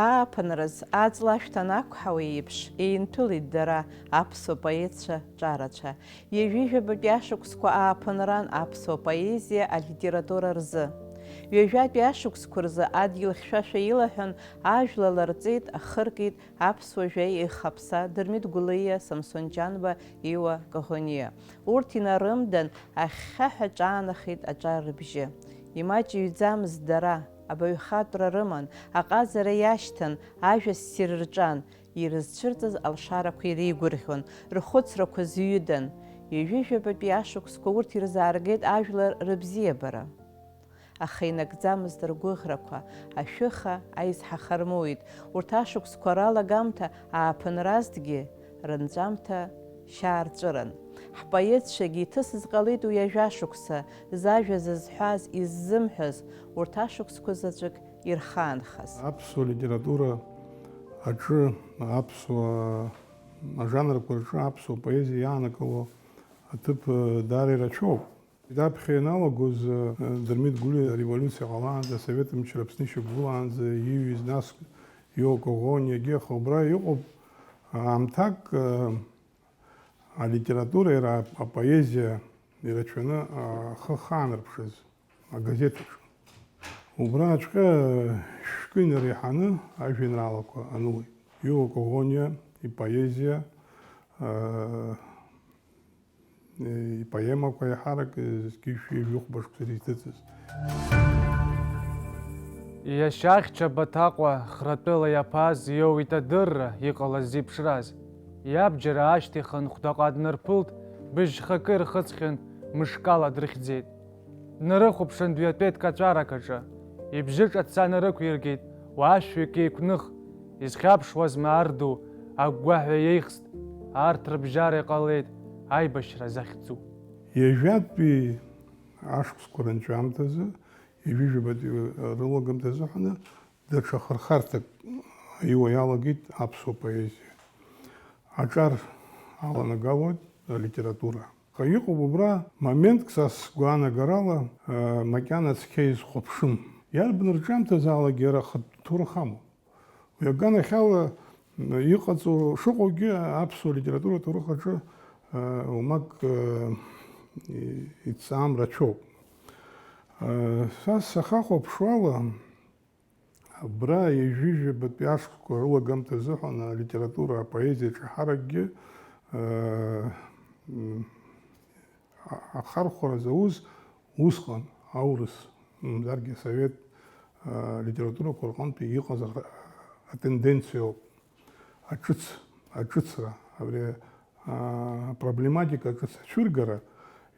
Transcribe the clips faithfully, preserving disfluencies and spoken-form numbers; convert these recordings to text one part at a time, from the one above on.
Ааԥынраз аҵла ашәҭ анақәҳауа еиԥш, еинҭәылеит дара, аԥсуа поетцәа ҿарацәа. Ҩажәижәабатәи ашықәсқәа ааԥынран аԥсуа поезиа алитература рзы. Ҩажәатәи ашықәсқәа рзы адгьыл хьшәашәа илаҳәан, ажәла ларҵеит, ахыркит аԥсуа жәаҩа еихаԥса Дырмит Гәлиа, Самсон Ҷанба, Иуа Коӷониа. Урҭ инарымдан, ахьхьаҳәа ҿаанахеит аҿар рыбжьы. Имаҷыҩӡамызт дара, абаҩхатәра рыман, аҟазара иашьҭан, ажәа ссир рҿан, ирызцәырҵыз алшарақәа иреигәырӷьон, рхәыцрақәа зҩыдан. Ҩажәижәабатәи ашықәсқәа урҭ ирзааргеит ажәлар рыбзиабара. Аха инагӡамызт ргәыӷрақәа, ашәыха аизҳаха рмоуит. Урҭ ашықәсқәа ралагамҭа ааԥынразҭгьы, рынҵәамҭа шьаарҵәыран. Ҳпоетцәагьы иҭысыз ҟалеит уи ажәашықәса, зажәа зызҳәаз, иззымҳәаз, урҭ ашықәсқәа заҵәык ирхаанхаз. Аԥсуа литература аҿы, аԥсуа ажанрқәа рҿы аԥсуа поезиа иаанагало аҭыԥ, э, даара ирацәоуп. Раԥхьа ианалагоз, э, Дырмит Гәлиа ареволиуциа ҟалаанӡа, асовет мчра Аԥсны ишьақәгылаанӡа ииҩыз, нас Иуа Коӷониагьы, аха убра иҟоуп аамҭак, э, алитература, иара апоезиа ирацәаны ахы ахаанарԥшыз агазеҭ аҿы. Убраҵәҟьа шәкы инареиҳаны ажәеинраалақәа ануеит. Иуа Коӷониа ипоезиа, э, ипоемақәа еиҳарак, э, зқьи жәшәи жәохәба шықәса ирызҭыҵыз. Иашьа ахьча Баҭаҟәа хратәыла иаԥаз иоуит адырра, иҟалаз зеиԥшраз. Иабџьар аашьҭихын, хәдаҟа днырԥылт, быжьхакы ирхыҵхьан, мышкала дрыхьӡеит. Днарыхәаԥшын дҩатәеит каҵәарак аҿы. Ибжьы ҿаца нарықәиргеит, уашәҩык еиқәных. Изхьаԥшуаз маар ду, агәгәаҳәа иеихст, арҭ рыбжьара иҟалеит аибашьра захьӡу. Ҩажәатәи ашықәсқәа рынҵәамҭазы, ҩажәижәабатәи рылагамҭа азыҳәаны, даҽа хырхарҭак аиуа иалагеит аԥсуа поезиа. Аҿар аланагалоит алитература. Аха иҟоуп убра моментк, са сгәаанагарала, э, макьана цқьа изхәаԥшым. Иарбан рҿиамҭазаалак иара ахатә ҭоурых амоуп. Уи аганахьала, м, иҟаҵоу шыҟоугьы аԥсуа литература аҭоурых аҿы, э, уамак, э, и-, иҵаам рацәоуп. Э, са сахахәаԥшуала, абра ҩажәижәабатәи ашықәсқәа рылагамҭа азыҳәан алитература, апоезиаҿы ҳаракгьы, э, м, а-, ахархәара зауз усҟан аурыс, мамзаргьы асовет, э, литературақәа рҟынтәи иҟаз ар-, атенденциоуп. Аҿыц, аҿыцра, абри апроблематика ҿыц ацәыргара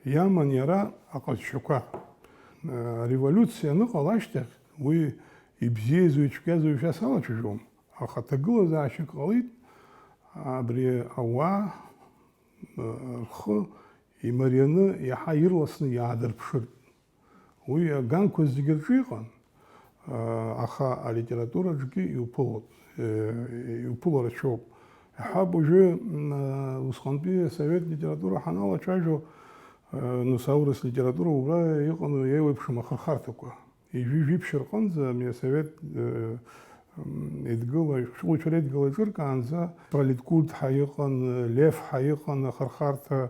иаман иара аҟазшьақәа. Ареволиуциа аныҟала ашьҭахь уи ибзиазу ицәгьазу ишәасалацәажәом, аха ҭагылазаашьак ҟалеит, абри ауаа рхы имарианы иаҳа ирласны иаадырԥшыртә. Уи аганқәа зегьы рҿы иҟан, аха алитератураҿгьы иуԥылоит, иуԥыло рацәоуп. Иаҳҳәап, уажәы, м, усҟантәи асовет литература ҳаналацәажәо, нас аурыс литература убра иҟан еиуеиԥшым ахырхарҭақәа. Ижәи жәиԥшь рҟынӡа, ами асовет, м, еидгыла, шәҟәыҩҩцәа реидгыла еиҿыркаанӡа, Пролеткульт ҳәа иҟан, Лев ҳәа иҟан ахырхарҭа,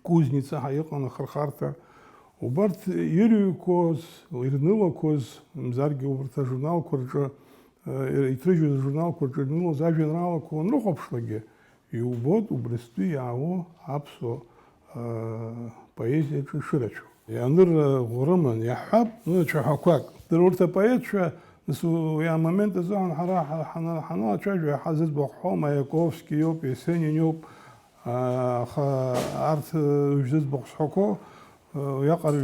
Кузница ҳәа иҟан ахырхарҭа. Убарҭ ирыҩқәоз, ирнылақәоз, мамзаргьы убарҭ ажурналқәа рҿы, э, иҭрыжьыз ажурналқәа рҿы ирнылоз ажәеинраалақәа уанрыхәаԥшлакгьы, иубоит убрыстәи иаауа аԥсуа, э, поезиаҿы ишырацәоу. Ианырра ӷәӷәа рыман, иаҳҳәап, ну, цәаҳәақәак. Дара урҭ апоетцәа, нас, уи амомент азыҳәан ҳара ҳа-, ҳана-, ҳаналацәажәо, иаҳа зыӡбахә ҳҳәо Маиаковски иоуп, Есенин иоуп, Аха арҭ, э, уажә зыӡбахә сҳәақәо, э, уиаҟара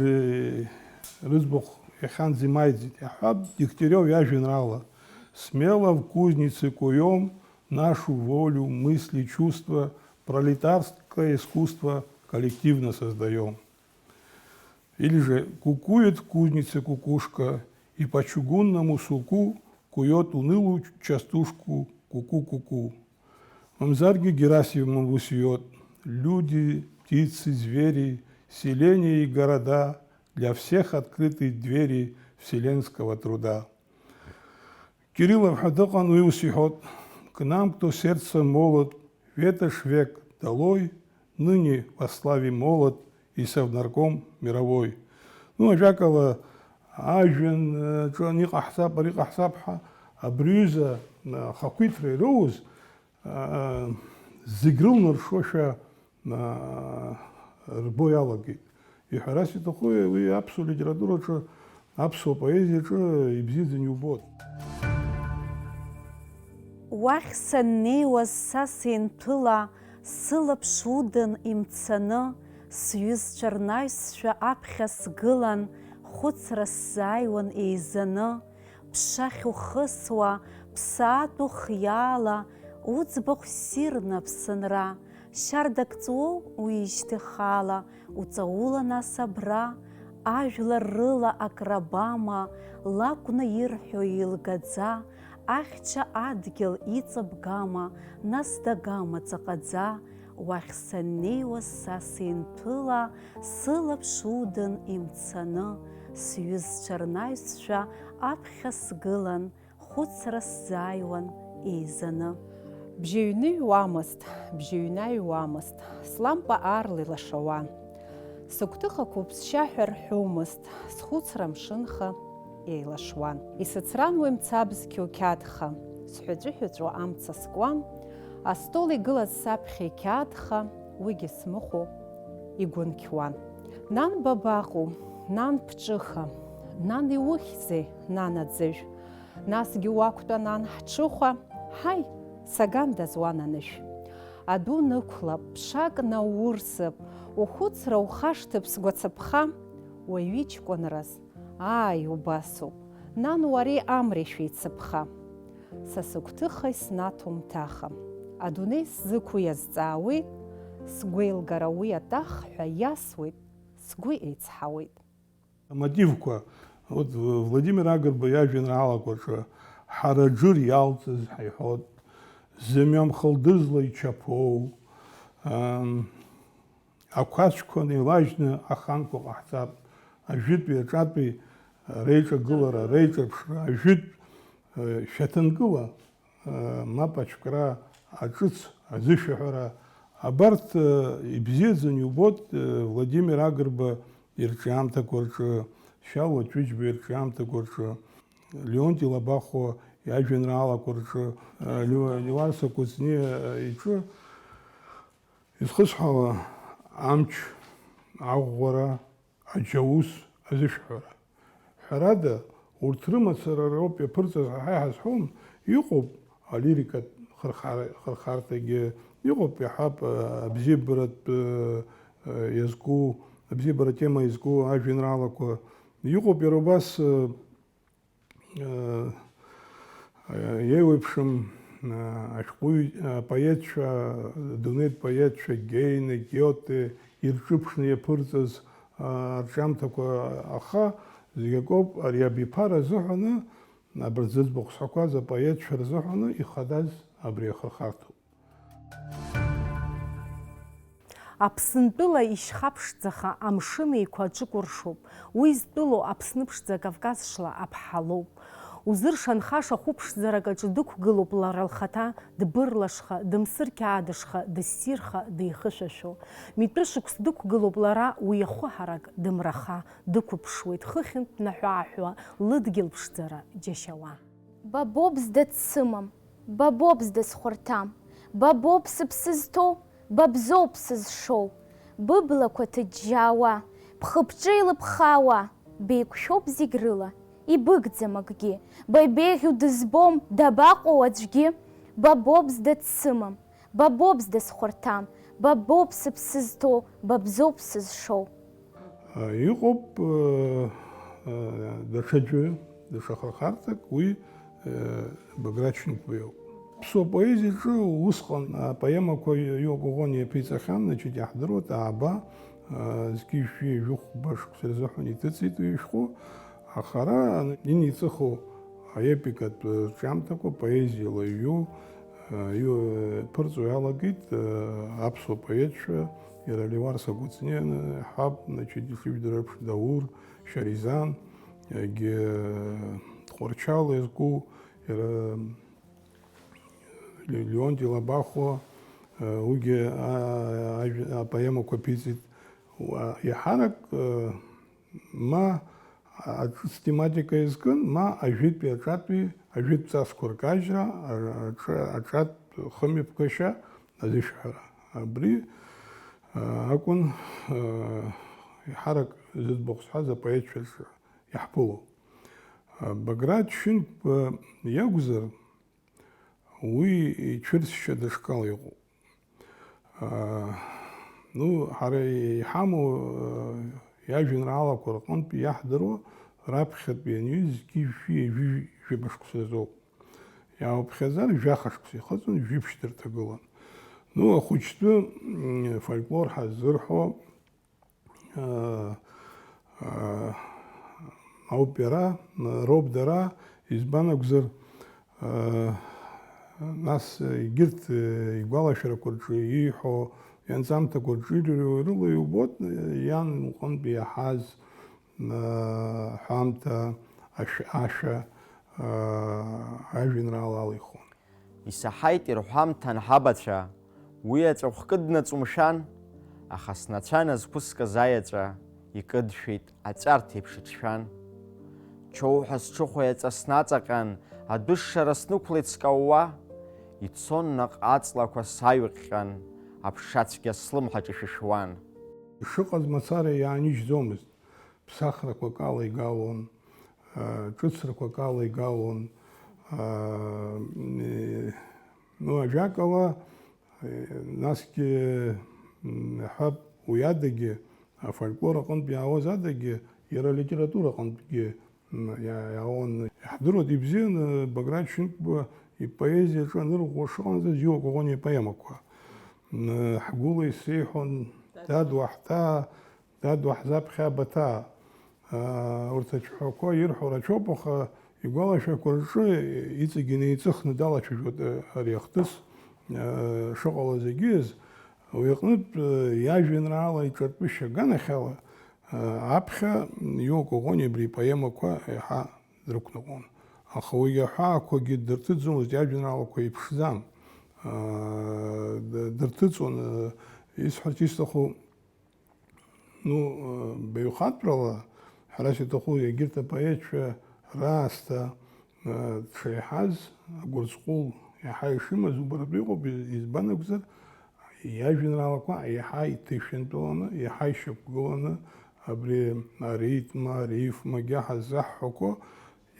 рыӡбахә иахьанӡа имааиӡеит. Иаҳҳәап, Дегтиариов иажәеинраала: «Смело в кузнице куём нашу волю, мысли, чувства, пролетарское искусство коллективно создаём». Или же: «Кукует в кузнице кукушка и по чугунному суку куёт унылую частушку ку-ку-ку-ку». Мамзаргьы Герасимов ус иҳәоит: «Люди, птицы, звери, селения и города, для всех открыты двери вселенского труда». Кириллов ҳәа дыҟан, уи ус иҳәот: «К нам, кто сердце молод, ветошь век долой, ныне во славе молод и совнарком мировой». Ну, ажәакала, ажәҩан, э, ҿы ани ҟаҳҵап, ари ҟаҳҵап ҳәа, абри аҩыза, э, ахақәиҭра ироуз, э, зегь рылнаршошәа, э, рбо иалагеит. Иҳәарас иҭаху, уи аԥсуа литератураҿы, аԥсуа поезиаҿы ибзиаӡаны иубоит. Уахь саннеиуаз са сеинҭәыла, сылаԥш удын имцаны, сҩызцәа рнаҩсшәа аԥхьа сгылан, хәыцра сзааиуан еизаны, ԥшахь ухысуа, ԥсаатә ухиаала, уӡбахә ссирны Аԥсынра, шьарда ак ҵуоу уижьҭеи хаала, уҵаулан ас абра, ажәлар рыла акрабама, лакәны ирҳәо еилгаӡа, ахьча адгьыл иҵабгама, нас дагама ҵаҟаӡа, уахь саннеиуаз са сеинҭәыла, сылаԥш удын имцаны, сҩызцәа рнаҩсшәа аԥхьа сгылан, хәыцра сзааиуан еизаны. Бжьаҩны иҩуамызт, бжьаҩны аҩуамызт, слампа аарла илашауан. Сыгәҭыхақәа уԥсшьа ҳәа рҳәомызт, схәыцра амшынха еилашуан. Исыцран уи мцабзқьоу қьаадха, сҳәыҵәыҳәыҵәуа амца скуан, астол игылаз саԥхьа иқьаадха, уигьы смыхәо игәынқьуан. Нан, бабаҟоу, нан, бҿыха, нан, иухьзеи, нан, аӡыжә? Насгьы уақәтәан ан ҳҽыхәа, ҳаи, сагандаз уан анышә. Аду нықәлап, ԥшак наурсып, ухәыцра ухашҭып сгәацыԥха, уаҩы иҷкәынраз, ааи, убасоуп, нан, уареи амреи шәеицыԥха. Са сыгәҭыха иснаҭом ҭаха, адунеи сзықәу иазҵаауеит, сгәеилгара уи атах ҳәа иасуеит, сгәы еицҳауеит. Амотивқәа, вот, Владимир Агрба иажәеинраалақәа рҿы, ҳара џыр иалҵыз ҳаиҳәот, зымҩа мхылдызла ичаԥоу, ам, ақәацәқәа неилажьны аханқәа ҟаҳҵап, ажәытәи аҿатәи реиҿагылара, реиҿырԥшра, ажәытә, э, шьаҭанкыла, мап ацәкра, аҿыц, азышәаҳәара, абарҭ, э, ибзиаӡаны иубоит, э, Владимир Агрба ирҿиамҭақәа рҿы, Шьалуа Ҭәыџьба ирҿиамҭақәа рҿы, Леонти Лабахәуа иажәеинраалақәа рҿы, э, Леу-, Леуарса Кәыҵниа, э, иҿы изхысҳәаауа амч, аӷәӷәара, аџьаус, азышәҳәара. Ҳәарада, урҭ рымацара роуп иаԥырҵаз ҳәа ҳа иҳазҳәом, иҟоуп алирикатә хырхар-, хырхарҭагьы, иҟоуп, иаҳҳәап, абзиабаратә, э, иазку, абзиабара атема иазку ажәеинраалақәа, иҟоуп иара убас, э, э, еиуеиԥшым, э, ашәҟәыҩ-, апоетцәа, адунеитә поетцәа Гейне, Гиоте ирҿыԥшны иаԥырҵаз, э, арҿиамҭақәа, аха зегь акоуп, ари абиԥара азыҳәаны, абарҭ зыӡбахә сҳәақәаз апоетцәа рзыҳәаны ихадаз абри ахырхарҭоуп. Аԥсынтәыла ишьхаԥшӡаха амшын еиқәа аҿыкәыршоуп. Уи зтәылоу Аԥсны ԥшӡа Кавказ шла аԥҳа лоуп. Узыршанхаша хәыԥшӡарак аҿы дықәгылоуп лара лхаҭа, дбырлашха, дымсырқьаадышха, дыссирха, деихышәашәо. Митәы шықәс дықәгылоуп лара уи ахәы ҳарак дымраха, дықәыԥшуеит хыхьынтә днаҳәы-ааҳәуа, лыдгьыл ԥшӡара џьашьауа. Ба боуп зда дсымам, ба боуп зда схәарҭам, ба боуп сыԥсы зҭоу, ба бзоуп сызшоу. Быблақәа ҭыџьџьаауа, бхы-бҿы еилыбхаауа, беиқәшәоуп зегь рыла, ибыгӡам акгьы, ба ибеиӷьу дызбом, дабаҟоу аӡәгьы? Ба боуп зда дсымам, ба боуп зда схәарҭам, ба боуп сыԥсы зҭоу, ба бзоуп сызшоу. Иҟоуп, э, э, даҽаӡәы, даҽа хырхарҭак, уи, э, Баграт Шьынқәба иоуп. Аԥсуа поезиаҿы усҟан апоемақәа Иоакаӷәӷәан иаԥиҵахьан, значит, иаҳдыруеит, ааба, э, зқьи жәшәи жәохәба шықәса рзыҳәан иҭыҵит уи ашәҟәы, аха ара иниҵыху аепикатә рҿиамҭақәа поезиала иҩу, э, иу-, ԥырҵуа иалагеит, э, аԥсуа поетцәа, иара Леуарса Кәыҵниа, ҳәа, значит, ишыжәдыруа еиԥш, Даур, Шьаризан, егьи, э, Тҟәарчал иазку, Иара Ле-, Леонти Лабахәуа, уигьы, а-, ажә-, апоемақәа ԥиҵеит. Уа-, иаҳарак, ма аҿыц тематика иазкын, ма ажәытәи аҿатәи, ажәытә ҵасқәа ркажьра, а-, аҿа-, аҿатә хымҩаԥгашьа азышәҳәара. Абри, а, акәын, а, иаҳарак зыӡбахә сҳәаз апоетцәа рҿы иаҳԥыло. А, Баграт Шьынқәба иакәзар, уи ицәырҵшьа дышкал иҟоуп. А, ну, ҳара иҳамоу, а, иажәеинраалақәа рҟынтә иаҳдыруа раԥхьатәи аниҩы зқьи жәшәи ҩажәи жәаба шықәса рзоуп. Иаауԥхьаӡар, жәаха шықәса ихыҵуан, жәиԥшь дырҭагылан. Ну, ахәыҷтәы, м, фольклор ҳаззырҳәо, а, а, ауп иара, роуп дара, избан акәзар, а, нас егьырҭ, э, игәалашәарақәа рҿы ииҳәо, ианҵамҭақәа рҿы ирыҩуа рыла иубоит, э, иан лҟынтә иаҳаз, а, ҳәамҭа, ашә-, ашәа, а, ажәеинраала алихуан. Исаҳаит ирҳәамҭан ҳабацәа, уи аҵәахә кыднаҵ умшәан, аха снацәа назқәыскыз аеҵәа икыдшәеит аҵәарҭ еиԥш иҿшәан. Чоуҳәа сҽыхәа иаҵаснаҵаҟьан, адәышшара снықәлеит скаууа, ицон наҟ аҵлақәа саҩыҟьҟьан, аԥша цәгьа слымҳаҿ ишәышәуан. Ишыҟаз мацара иаанижьӡомызт. Ԥсахрақәак ала игалон, а, ҿыцрақәак ала игалон, а, м, ну, ажәакала, э, насгьы, м, ҳәап, уи адагьы, афольклор аҟынтә иаауаз адагьы, иара алитература аҟынтәгьы, м, иа-, иаауан. Иаҳдыруеит, ибзианы Баграт Шьынқәба ипоезиаҿы анырӷәӷәа шыҟамҵаз Иуа Коӷониа ипоемақәа. М, ҳгәыла исеиҳәон, дад, уаҳҭаа, Дад, уаҳзаԥхьа абаҭаа. Аа, урҭ ацәаҳәақәа ирҳәо рацәоуп, аха игәалашәақәа рҿы иҵегь инеиҵыхны далацәажәоит, э, ари ахҭыс, э, шыҟалаз егьиз. Уи аҟнытә, э, иажәеинраала иҿартәышьа аганахьала, э, аԥхьа Иуа Коӷониа абри ипоемақәа еиҳа дрықәныҟәон. Аха уи аҳәаақәагьы дырҭыҵӡомызт, иажәеинраалақәа иԥшӡан. Аа, д-, дырҭыҵуан, э, исҳәарц исҭаху, Ну, э, баҩхатәрала, ҳәарас иҭаху, егьырҭ апоетцәа раасҭа, э, дшеиҳаз, агәырҵҟәыл иаҳа ишимаз убаратәы иҟоуп, из-, избан акәзар, иажәеинраалақәа иаҳа иҭышәынтәаланы, иаҳа ишьақәгыланы, абри аритм, арифмагьы ҳаззаҳҳәақәо,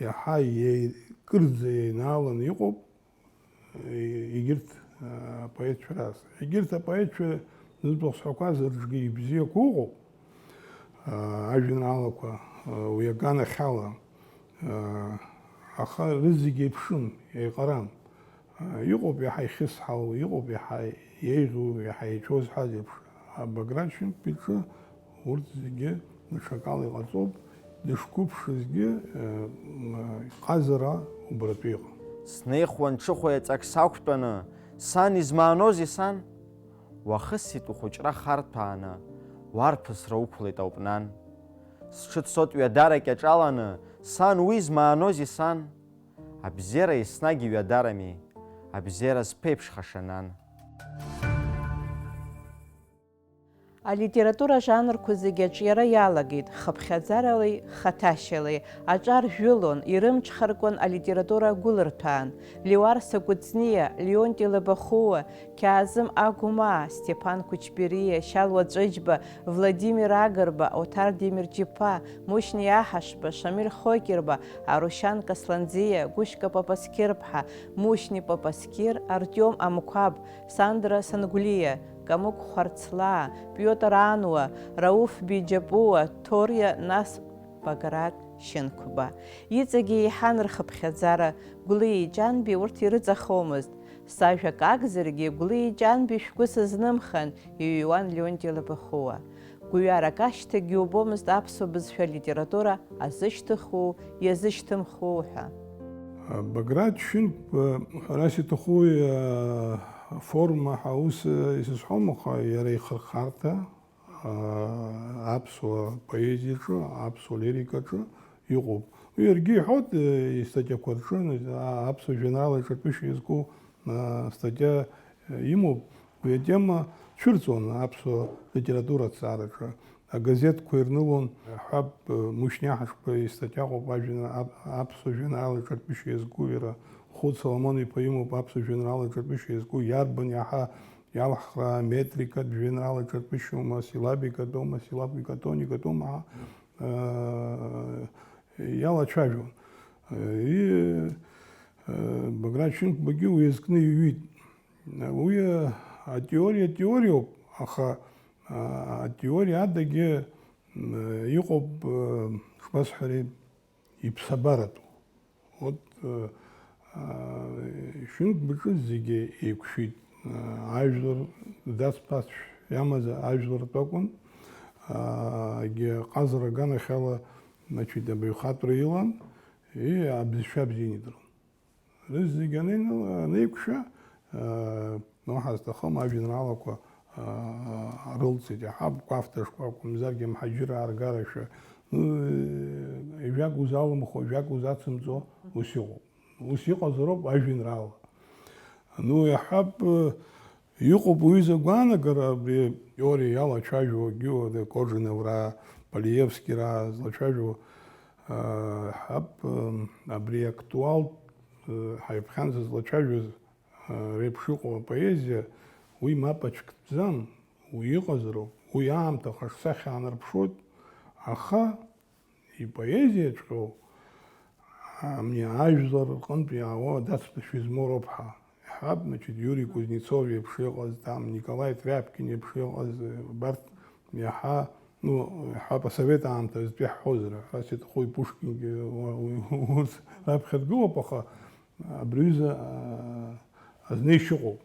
иаҳа иеи-, кырӡа иеинааланы иҟоуп. Егьырҭ, а, апоетцәа рас. Егьырҭ апоетцәа зыӡбахә сҳәақәаз рҿгьы ибзиақәа ыҟоуп, а, ажәеинраалақәа, а, уи аганахьала, а, аха рызегь еиԥшым, еиҟарам. А, иҟоуп иаҳа ихьысҳау, иҟоуп иаҳа еиӷьу, иаҳа еицәоу зҳәаз еиԥш, а, Баграт Шьынқәба иҿы Урҭ зегьы даҽакала иҟаҵоуп, дышқәыԥшызгьы, э, м, иҟазара убратәы иҟан. Снеихуан ҽыхәа иаҵак сақәтәаны, сан измаанози, сан? Уахысит ухәыҷра харҭәааны, уарԥысра уқәлеит ауп, нан. Сҽы цот ҩадарак иаҿаланы, сан уи змаанози, сан? Абзиара еснагь ҩадарами, абзиара зԥеиԥшхаша, нан. Алитература ажанрқәа зегьы аҿиара иалагеит, хыԥхьаӡаралеи хаҭашьалеи аҿар жәылон, ирымҽхаркуан алитература агәылырҭәаан. Леуарса Кәыҵниа, Леонти Лабахәуа, Қьаазым Агәмаа, Стеԥан Кәычбериа, Шьалуа Ҵәыџьба, Владимир Агрба, Оҭар Демирџьиԥа, Мушьни Аҳашба, Шамиль Хокерба, Арушьан Касланӡиа, Гәышька Папасқьырԥҳа, Мушьни Папасқьыр, Артиом Амқәаб, Сандра Сангәлиа, Камыгә Хәарцлаа, Пиотр Ануа, Рауф Биџьапуа, Ҭориа, нас Баграт Шьынқәба. Иҵегьы еиҳан рхыԥхьаӡара, Гәлиеи Ҷанбеи урҭ ирыҵахомызт. Сажәак акзаргьы, Гәлиеи Ҷанбеи шәгәы сызнымхан, иҩуан Леонти Лабахәуа. Гәҩарак ашьҭагь иубомызт аԥсуа бызшәа литература азышьҭыху, иазышьҭымху ҳәа. Баграт Шьынқәба, ҳәарас иҭаху, иа-, форма ҳәа ус, исызҳәом, аха иара ихырхарҭа, а, аԥсуа поезиаҿы, аԥсуа лирикаҿы иҟоуп. Уи иаргьы иҳәоит, э, истатиақәа рҿы, а, аԥсуа жәеинраала иҿырԥышьа иазку, а, статиа, э, имоуп. Уи атема цәырҵуан аԥсуа литература аҭҵаараҿы. Агазеҭқәа ирнылон, ҳәап, э, Мушьни Ҳашба истатиа ыҟоуп ажәеинра-, ап-, аԥсуа жәеинраала иҿырԥышьа иазку иара. Хәыҭ Соломон-иԥа имоуп аԥсуа жәеинраала иҿырԥышьа иазку, иарбан иаҳа иалҳхра, метрикатә жәеинраала иҿырԥышьоума, силлабикатәоума, силлабикатоникатәоума, э, иалацәажәон. И, э, Баграт Шьынқәбагьы уи иазкны иҩит. Уи, э, атеориа теориоуп, аха, э, атеориа адагьы, м, иҟоуп, э, шԥасҳәари, иԥсабаратәу. Вот, э, э, Шьынқәбаҿы зегьы еиқәшәеит. Э, ажәлар дацԥасшәа иамаз ажәлартә акәын. Э, егьи аҟазара аганахьала, значит, абаҩхатәра илан, и абызшәа бзианы идырун. Рызегь анеины-, анеиқәшәа, э, уаҳа зҭахым ажәеинраалақәа, э, рылҵит, иаҳа кәафҭашқәа акәымзаргьы, мҳаџьыраа ргарашәа, ну, э, жәак узалымхуа, жәак узацымҵо, ус иҟоуп. Ус иҟазароуп ажәеинраала. Ну, иаҳҳәап, э, иҟоуп уҩыза агәаанагара, абри теориа иалацәажәо, Гео-, Кожинов-раа, Полиевски-раа злацәажәо, э, ҳап, э, абри актуалтә, э, ҳаиԥхьанӡа злацәажәоз, э, реиԥш иҟоу апоезиа, уи мап ацәктәӡам, уи иҟазароуп, уи аамҭа хашсахьа аанарԥшуеит, аха ипоезиаҵәҟьоу, ами, ажәлар рҟынтә иаауа адацԥышәа измоу роуп ҳәа. Иҳәап, значит, Иури Кузнецов иеиԥш иҟаз, там, Николаи Тряпкин иеиԥш иҟаз, э, убарҭ иаҳа, ну, иҳәап, асовет аамҭазтәи ҳҳәозар, ҳәарас иаҭаху Пушкингьы, уа-, уи, урҭ раԥхьа дгылоуп, аха абри аҩыза, а, азнеишьа ыҟоуп.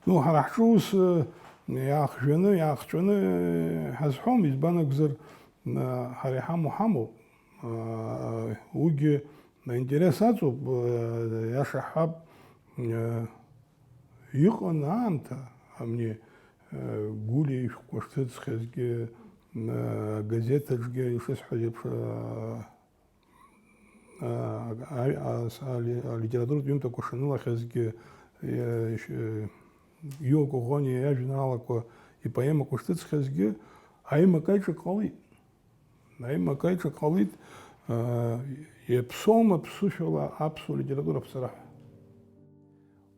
Ну, ҳара ҳҿы ус, э, иаахжәаны, иаахҵәаны, э, ҳазҳәом, избан акәзар, э, ҳара иҳамоу ҳамоуп. Э, уигьы аинтерес аҵоуп, э, иаша ҳҳәап, э, иҟан аамҭа, амни, э, Гәлиа ишәҟәқәа шҭыҵхьазгьы, э, агазеҭ аҿгьы ишысҳәаз еиԥш, э, а, а, а, с-, али-, алитературатә ҩымҭақәа шанылахьазгьы, э, ш-, э, Ио Коӷониа иажәеинраалақәа, ипоемақәа шҭыҵхьазгьы, аимак-аиҿак ҟалеит. Аимак-аиҿак ҟалеит, а, иаԥсоума ԥсышәала аԥсуа литература аԥҵара ҳәа?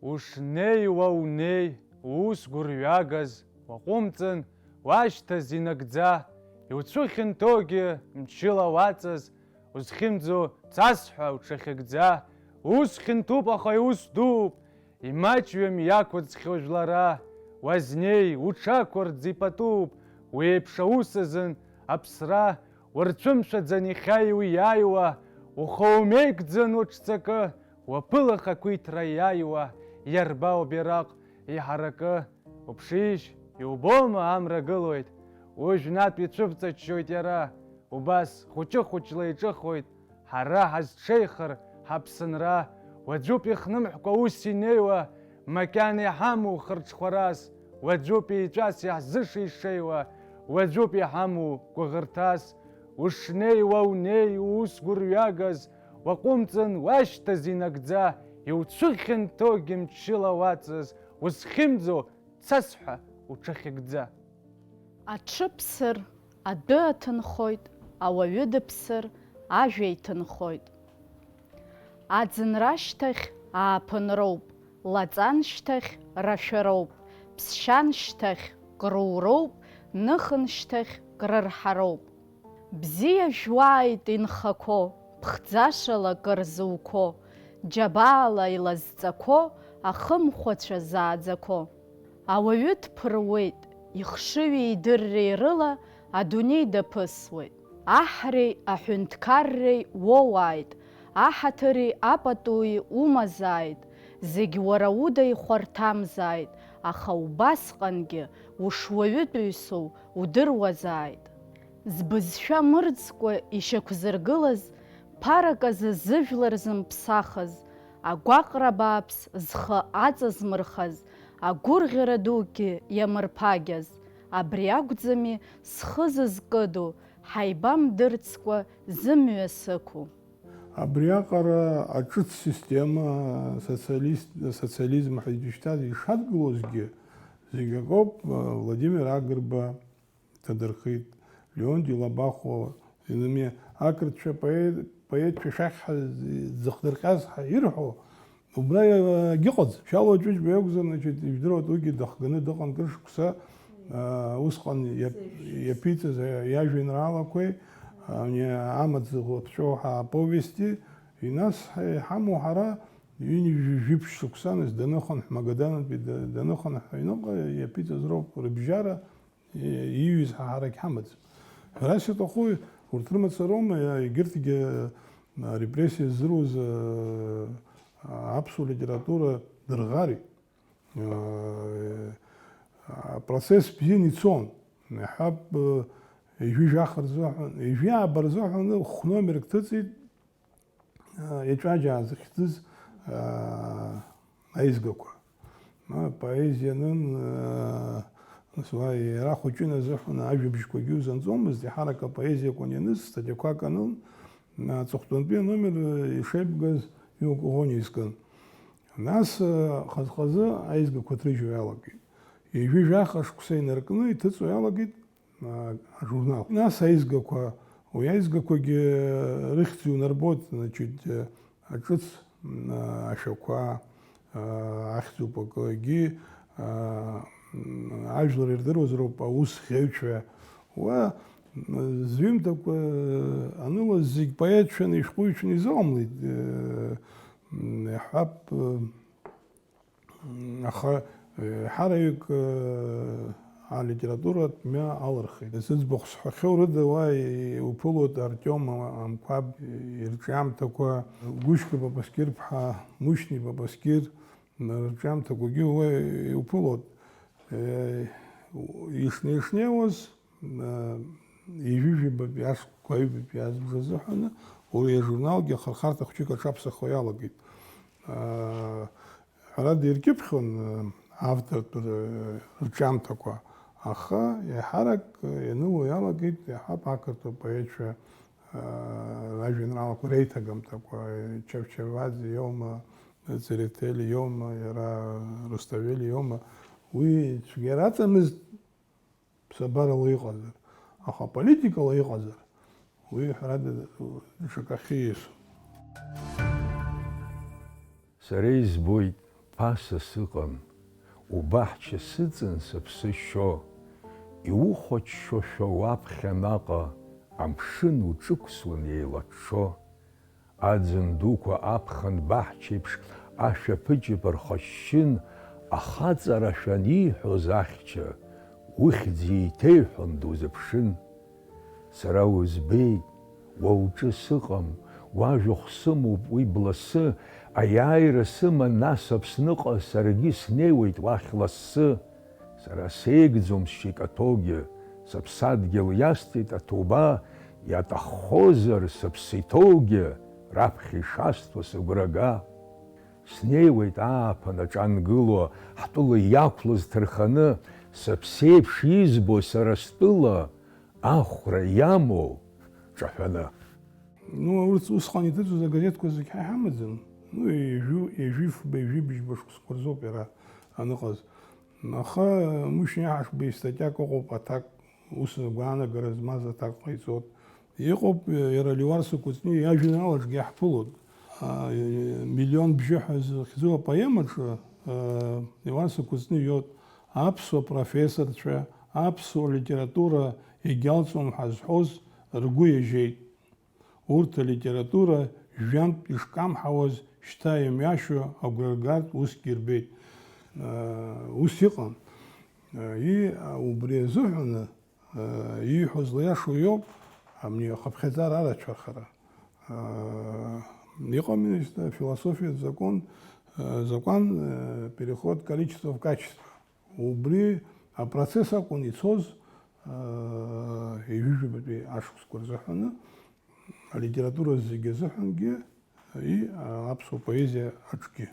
Ушнеиуа унеи, уус гәырҩагаз, уаҟәымҵын, уашьҭаз инагӡа, иуцәыхьанҭоугьы мчыла уаҵаз, узхьымӡо цас ҳәа уҽахьыгӡа, ус хьанҭоуп, аха иус дууп, имаҷҩым иақәыӡхьоу жәлара, уазнеи, уҽақәырӡ ипатуп, уи еиԥш аус азын аԥсра, уарцәымшәаӡан иахьа иуиааиуа, ухы умеигӡан уҽҵакы, уаԥылах ақәиҭра иааиуа, иарба убираҟ иҳаракы, уԥшишь, иубома амра гылоит, уажәнатә ицәывҵаччоит иара, убас хәыҷы-хәыҷла иҿыхоит, ҳара ҳазҽеихар ҳаԥсынра, уаҵәуп ихнымҳәкәа ус инеиуа, макьана иҳамоу хырҽхәарас, уаҵәуп еҵәас иаҳзышеишеиуа, уаҵәуп иҳамоу гәыӷырҭас, ушнеиуа унеи, уус гәырҩагаз, уаҟәымҵын, уашьҭаз инагӡа, иуцәыхьанҭоугьы мчыла уаҵаз, узхьымӡо цас ҳәа уҽахьыгӡа. Аҽыԥсыр адәы аҭынхоит, ауаҩы дыԥсыр ажәа иҭынхоит. Аӡынра ашьҭахь ааԥынроуп, лаҵан шьҭахь рашәароуп, ԥсшьан шьҭахь круроуп, ныхын шьҭахь крырҳароуп. Бзиа жәуааит инхақәо, ԥхӡашала кыр зуқәо, џьабаала илазҵақәо, ахымхәацәа зааӡақәо. Ауаҩы дԥыруеит, ихшыҩи идырреи рыла адунеи даԥысуеит. Аҳреи аҳәынҭқарреи уоуааит, аҳаҭыри апатуи умазааит, зегь уара уда ихәарҭамзааит, аха убасҟангьы ушуаҩытәыҩсоу удыруазааит. Збызшәа мырӡкәа ишьақәзыргылаз, ԥарак азы зыжәлар зымԥсахыз, агәаҟра бааԥс зхы аҵазмырхаз, агәырӷьара дугьы иамырԥагьаз, абри акәӡами схы зызкыду, ҳаибамдырцкәа зымҩа сықәу? Абриаҟара аҿыц система, социалист, социализм ҳәа изышьҭаз ишадгылозгьы, зегь акоуп, Владимир Агрба иҭадырхеит, Леонти Лабахәуа, инымиа-, ақырҭцәа поет, поетцәа шәахь ҳа-, дзыхдырҟьаз ҳа ирҳәо, убра иагьыҟаӡам. Шьалуа Ҷыҷба иакәзар, значит, ижәдыруеит, уигьы дахганы дыҟан кыр шықәса, аа, усҟан иап-, иаԥиҵаз иажәеинраалақәеи, ани амаҵ зыхәаԥҵәоу ҳәа аповести, нас ҳа-, иҳамоу ҳара, ҩынҩажәи жәиԥшь шықәса, нас даныхынҳә, Магаданатәи да-, даныхынҳә аҩныҟа иаԥиҵаз роуп рыбжьара, и-, ииҩыз ҳа ҳарагь ҳамаӡам. Ҳәарас иаҭаху, урҭ рымацароума, иа-, егьырҭгьы, а, репрессиа ззыруз, а, аԥсуа литература дырӷари? А, апроцесс бзианы ицон. Иаҳҳәап, а, ҩажәи жәаха рзыҳәан, ҩажәи ааба рзыҳәан хә-номерк ҭыҵит, а, Еҵәаџьаа зыхьӡыз, а, аизгақәа. А, поезиа анын, а, нас уа иара хәыҷы иназыҳәан ажәабжьқәагьы узанҵомызт, иаҳарак апоезиақәа анианыз, статиақәак анын, а, аҵыхәтәантәи аномер, а, ишеибгаз иугәаӷьуан искын. Нас, а, хаз-хазы аизгақәа ҭрыжьуа иалагеит. Ҩажәи жәаха шықәса инаркны иҭыҵуа иалагеит, а, ажурнал. Нас аизгақәа, уи аизгақәагьы рыхьӡ иунарбоит, значит, а, аҿыц, м, а, ашәақәа, а, ахьӡуп акы, егьи, а, м, ажәлар ирдыруазароуп аус ӷьеҩцәа. Уа, м, зҩымҭақәа анылаз зегь поетцәаны, ишәҟәыҩҩцәаны изыҟамлеит, э, м, иаҳҳәап, э, Аха, э, ҳараҩык, э, алитературатә мҩа алырхит. Зыӡбахә сҳәахьоу рыда уа иуԥылоит Артиом Амқәаб ирҿиамҭақәа, Гәышька Папаскьыр-ԥҳа, Мушьни Папаскьыр рҿиамҭақәагьы уа иуԥылоит. Э, ишнеи-шнеиуаз, э, ҩажәи жәабатәи ашықәсқәа аҩбатәи азбжа азыҳәаны, уи ажурналгьы ахырхарҭа хәҷык аҽаԥсахуа иалагеит. Э, Ҳәарада, иркьыԥхьон, э, автортә р-, рҿиамҭақәа, аха еиҳарак, э, ианыло иалагеит, иаҳҳәап, ақырҭуа поетцәа, э, ражәеинраалақәа реиҭагамҭақәа, э, Чавчавадзе иоума, Церетели иоума, иара Руставели иоума, уи цәгьара аҵамызт. Ԥсабарала иҟазар, аха политикала иҟазар, уи, ҳәарада, даҽакахьы ииасуан. Сара избоит, ԥаса сыҟам, убаҳча сыҵан сыԥсы шьо, иухәаччошәа уаԥхьа наҟа амшын уҿықәсуан еилаччо. Аӡын дуқәа аԥхын баҳчеиԥш ашәаԥыџьаԥ рхашьшьын, ахаҵарашәа аниҳәоз ахьча, ухьӡ еиҭеиҳәон дузыԥшын. Сара узбеит, уа уҿы сыҟам, уажәахә сымоуп уи бласы, аиааира сыман нас Аԥсныҟа саргьы снеиуеит уахь лассы. Сара сеигӡом сшьикаҭогьы, сыԥсадгьыл иасҭеит аҭоуба, иаҭаххозар, сыԥсы иҭоугьы, раԥхьа ишасҭо сыгәра га. Снеиуеит ааԥын аҿангыло, ҳтәыла иақәлаз ҭырханы, сыԥсеиԥш избо сара стәыла, ахәра иамоу ҿаҳәаны. Ну, урҭ усҟан иҭыҵуаз агазеҭқәа зегь ҳа иҳамаӡам. Ну, ҩажәи, ҩажәи фба, ҩажәи быжьба шықәсқәа рзоуп иара аныҟаз. Аха Мушьни Аҳашба истатиак ыҟоуп, аҭак, ус агәаанагара змаз аҭак ҟаиҵоит. Иҟоуп иара Леуарса Кәыҵниа иажәеинраалаҿгьы иаҳԥылоит. А, Миллион бжьы ҳәа зыхьӡу апоемаҿы, а, Леуарса Кәыҵниа иоуп аԥсуа профессорцәа, аԥсуа литература егьалҵуам ҳәа зҳәоз ргәы иажьеит. Урҭ алитература жәантә ишкамҳауаз шьҭа имҩашьо агәра ргартә усгьы ирбеит. Ус иҟан. И, убри азыҳәаны, ииҳәоз лиашоу иоуп, амни ахыԥхьаӡара арацәахара. Иҟами, значит, афилософиатә закон, закон, переход количества в качество. Убри апроцесс акәын ицоз, аа, ҩажәижәабатәи ашықәсқәа рзыҳәаны, алитература зегьы азыҳәангьы, и, аԥсуа поезиа аҿгьы.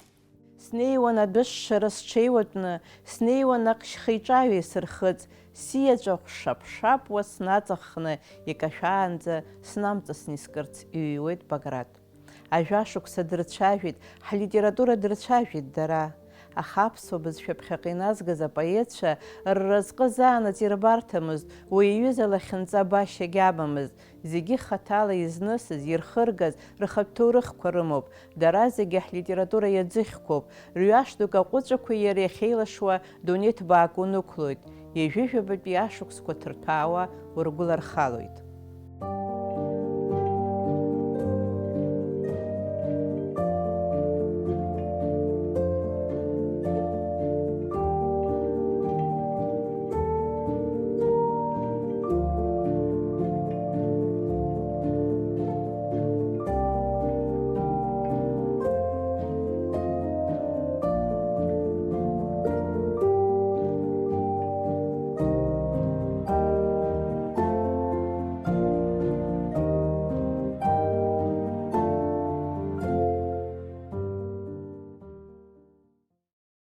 Снеиуан адәышшара сҽеиуатәны, снеиуан наҟ шьхеиҿаҩа исырхыҵ, сиеҵәахә шап-шапуа снаҵаххны икашәаанӡа снамҵасны искырц, иҩуеит Баграт. Ажәашықәса дырцәажәеит, ҳлитература дырцәажәеит дара. Аха аԥсуа бызшәа ԥхьаҟа иназгаз апоетцәа рразҟы заанаҵ ирбарҭамызт, уи аҩыза лахьынҵа башьагьы амамызт. Зегьы хаҭала изнысыз, ирхыргаз, рхатә ҭоурыхқәа рымоуп. Дара зегьы ҳлитература иаӡыхьқәоуп. Рҩаш дук аҟәыҵәақәеи иареи ахьеилашуа дунеи ҭбаак унықәлоит. Ҩажәижәабатәи ашықәсқәа ҭырҭәаауа ургәылархалоит.